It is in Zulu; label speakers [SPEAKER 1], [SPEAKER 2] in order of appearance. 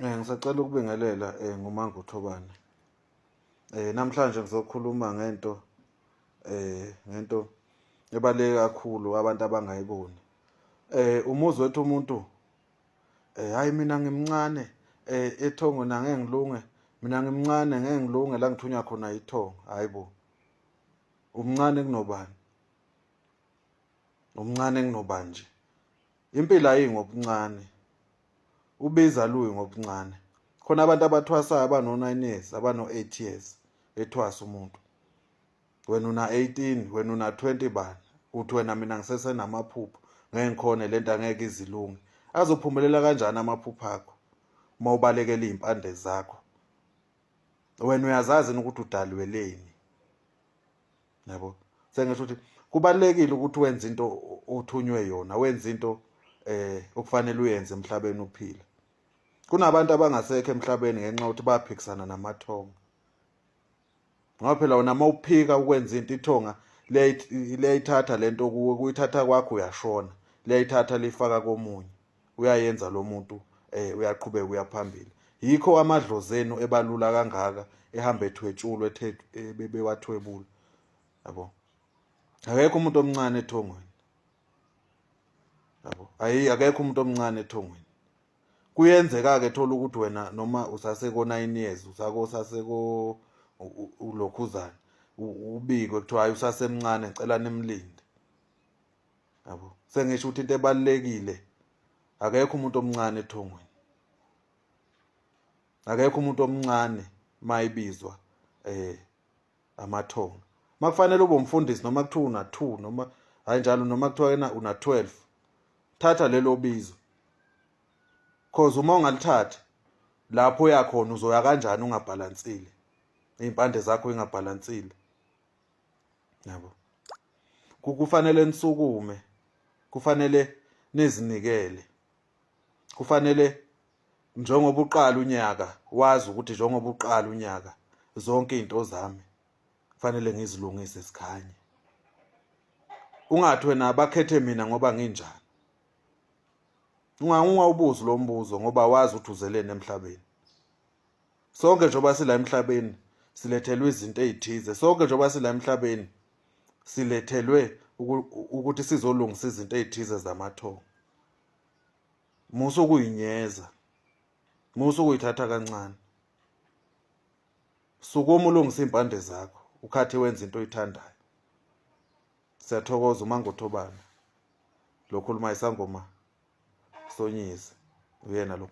[SPEAKER 1] Ngisacela ukubingelela nguMango Thobane. Namhlanje ngizokhuluma ngento ngento ebaluleke kakhulu abantu abangayiboni. Umuzi wethu umuntu hayi mina ngimncane ethongweni angeke ngilunge, mina ngimncane ngeke ngilunge la ngithunywa khona ithongo. Hayi bo. Umncane kunobani? Umncane kunobani nje? Impilo ayiyi ngobuncane. Ubiza luyi ngobuncane. Khona abantu abathwasayo abano-9 years, abano-8 years ethwasa umuntu. Wena una-18, wena una-20 bani? Uthi wena mina ngisesenamaphupho, ngeke ngikhone lento angeke izilunge. Azophumelela kanjani amaphupho akho uma ubalekela iy'mpande zakho? Wena uyazazi yini ukuthi udalweleni? Yabo? Sengisho ukuthi kubalulekile ukuthi wenze into othunywe yona, wenze into okufanele uyenze emhlabeni uphila. Kunabantu abangasekho emhlabeni ngenxa yokuthi baphikisana namathonga. Ngoba phela wena uma uphika ukwenza into ithonga liyayithatha lento kuwe, kuyithatha kwakho uyashona, liyayithatha liyifaka komunye. Uyayenza lo muntu uyaqhubeka uya phambili. Yikho amadlozi enu ebalula kangaka ehamba ethwetshulwa bewathwebula. Yabo. Akekho umuntu omncane ethongweni. Yabo. Ayi akekho umuntu omncane ethongweni. Kuyenzeka-ke thola ukuthi wena noma usaseko 9 years usako usaseko ulokhuzana ubikwe kuthiwa hayi usasemncane ngicela nimlinde. Yabo. Sengisho ukuthi into ebalulekile akekho umuntu omncane ethongweni. Akekho umuntu omncane mayibizwa amathonga. Makufanele ube umfundisi noma kuthiwa una 2 noma hayi njalo noma kuthiwa yena una 12. Thatha lelo bizo. Cause uma ungalithathi lapho uyakhona uzoya kanjani ungabhalansile. Iy'mpande zakho ingabhalansile. Yabo. Kufanele nisukume. Kufanele nizinikele. Kufanele njengoba uqala unyaka wazi ukuthi njengoba uqala unyaka zonke izinto zami kufanele ngizilungise sikhanye. Ungathi wena bakhethe mina ngoba nginjani. Ungawubuzi lo mbuzo ngoba wazi ukuthi uzeleni emhlabeni. Sonke njengoba sila emhlabeni silethelwe izinto ezithize. Sonke njengoba sila emhlabeni silethelwe ukuthi sizolungisa izinto ezithize zamathongo. Musa ukuyinyeza. Musa ukuyithatha kancane. Sukuma ulungise iy'mpande zakho ukhathe wenze into oyithandayo. Siyathokoza uMangothobane. Lo khuluma isangoma Sonyizi uyena lo.